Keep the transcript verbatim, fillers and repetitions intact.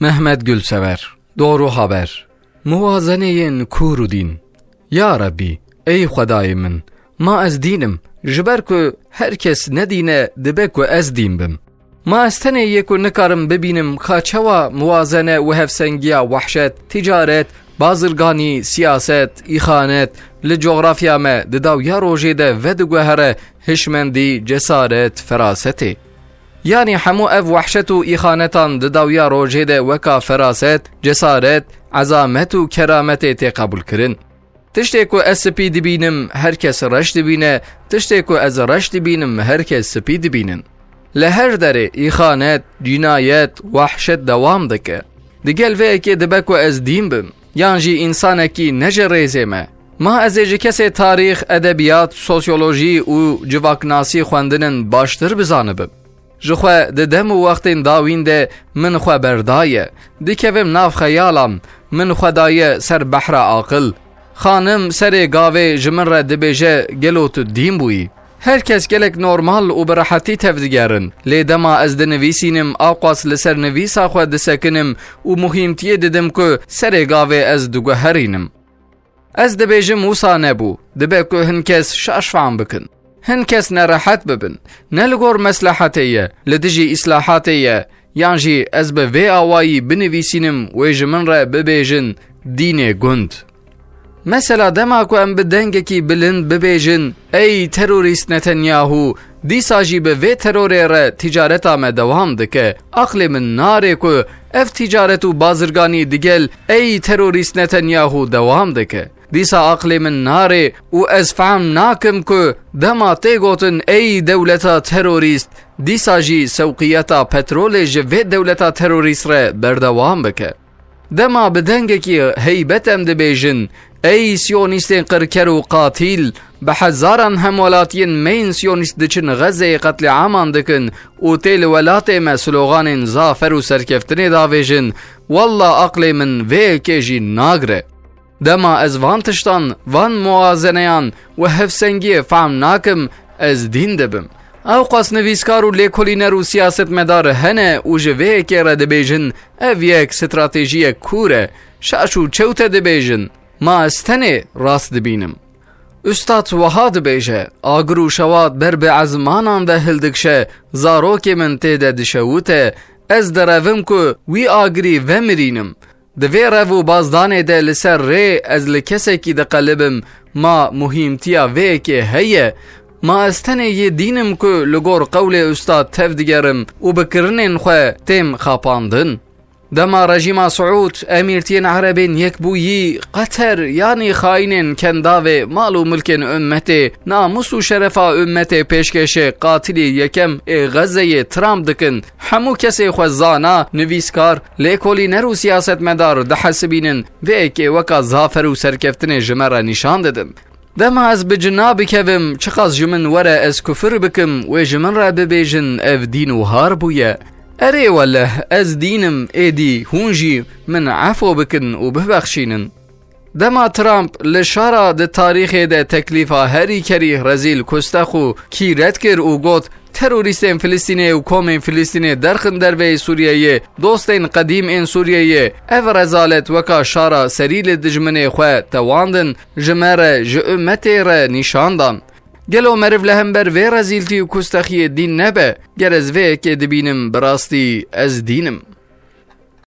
Mehmet Gülsever, Doğru Haber. Muwazeneyên kûr û dîn. Ya Rebbî, ey Xwedayê min, ma ez dîn im, ji ber ku her kes nedîne dibe ku ez dîn bim. Ma ez tenê yê ku nikarim bibînim ka çawa muwazene û hevsengiya wehşet, ticaret, bazirganî, siyaset, îxanet li cografya me di dawiya rojê de vediguhere hişmendî, cesaret, ferasetê. Yanî hemû ev wehşet û îxanetan di dawiya rojê de weka feraset, cesaret, ezamet û kerametê tê qebûlkirin. Tiştê ku ez spî dibînim, her kes reş dibîne, tiştê ku ez reş dibînim, her kes spî dibînin. Li her derê îxanet, cînayet, wehşet dewam dike. Digel vê yekê dibe ku ez dîn bim, yan jî însanekî ne ji rêzê me. Ma ez ê ji kesê tarîx, edebiyat, sosyolojî û civaknasî xwendinin baştir bizanibim. Ji xwe di dem û wextên dawîn de min xwe berdaye. Dikevim nav xeyalan, min xwe daye ser behra aqil. Xanim serê gavê ji min re dibêje, gelo tu dîn bûyî? Her kes gelek normal û bi rehetî tevdigerin. Lê dema ez dinivîsînim, awqas li ser nivîsa xwe disekinim û muhîmtiyê didim ku serê gavê ez diguherînim. Ez dibêjim wisa nebû, dibe ku hin kes şaş fehm bikin. Hin kes nerehet bibin. Ne li gor meslehetê ye, li dijî îslahatê ye, yan jî ez bi vê awayî binivîsînim wê ji min re bibêjin dînê gund. Mesela dema ku em bi dengekî bilind bibêjin, ey terorîst Netanyahu, dîsa jî bi vê terorê re tîcareta me dewam dike. Aqlê min narê ku ev tîcaret û bazirganî digel ey terorîst Netanyahu dewam dike. Dîsa aqlê min narê û ez fehm nakim ku dema tê gotin ey dewleta terorîst, dîsa jî sewqiyeta petrolê ji vê dewleta terorîst re berdewam bike. Dema bi dengekî heybet em dibêjin, ey siyonîstên qirker û qatîl, bi hezaran hemwelatiyên me yên siyonîst diçin Xezeyê qetlîaman dikin û tê li welatê me sloganên zafer û serkeftinê davêjin, walla aqlê min vê yekê jî nagire. Dema ez van tiştan, van muwazeneyan û hevsengiyê fehm nakim, ez dîn dibim. Ewqas nivîskar û lêkolîner û siyasetmedar hene û ji vê yekê re dibêjin, ev yek stratejiyek kûr e, şaş û çewt e dibêjin. Ma ez tenê rast dibînim. Ustad wiha dibêje, agir û şewat ber bi ezmanan de hildikşe, zarokê min tê de dişewite, ez direvim ku wî agirî vemirînim. Di vê rev û bazdanê de li ser rê ez li kesekî diqelibim, ma muhîmtiya vê yekê heye? Ma ez tenê yê dîn im ku li gor qewlê ustad tevdigerim û bi kirinên xwe têm xapandin? Dema rejîma Siûd, emîrtiyên erebên yekbûyî, Qeter, yanî xayînên kendavê, mal û milkên ummetê, namûs û şerefa ummetê pêşkêşê qatilî yekem ê Xezeyê Trump dikin, hemû kesê xwe zana, nivîskar, lêkolîner û siyasetmedar dihesibînin, vê yekê weka zafer û serkeftinê ji me re nîşan didin. Dema ez bi cina bikevim, çiqas ji min were ez kufir bikim, wê ji min re bibêjin, ev dîn wiha bûye. Erê weleh, ez dîn im, êdî hûn jî min efo bikin û bibexşînin. Dema Trump li şara di tarîxê de teklîfa herî kerîh, rezîl, kustex û kîret kir û got, terorîstên Filistînê û komên Filistînê derxin derveyê Sûriyeyê, dostên qedîm ên Sûriyeyê, ev rezalet weka şara serî li dijminê xwe tewandin, ji me re, ji ummetê re nîşan dan. Gelo meriv li hember vê rezîltî û kustexiyê dîn nebe? Ger ez vê yekê dibînim, bi rastî ez dîn im.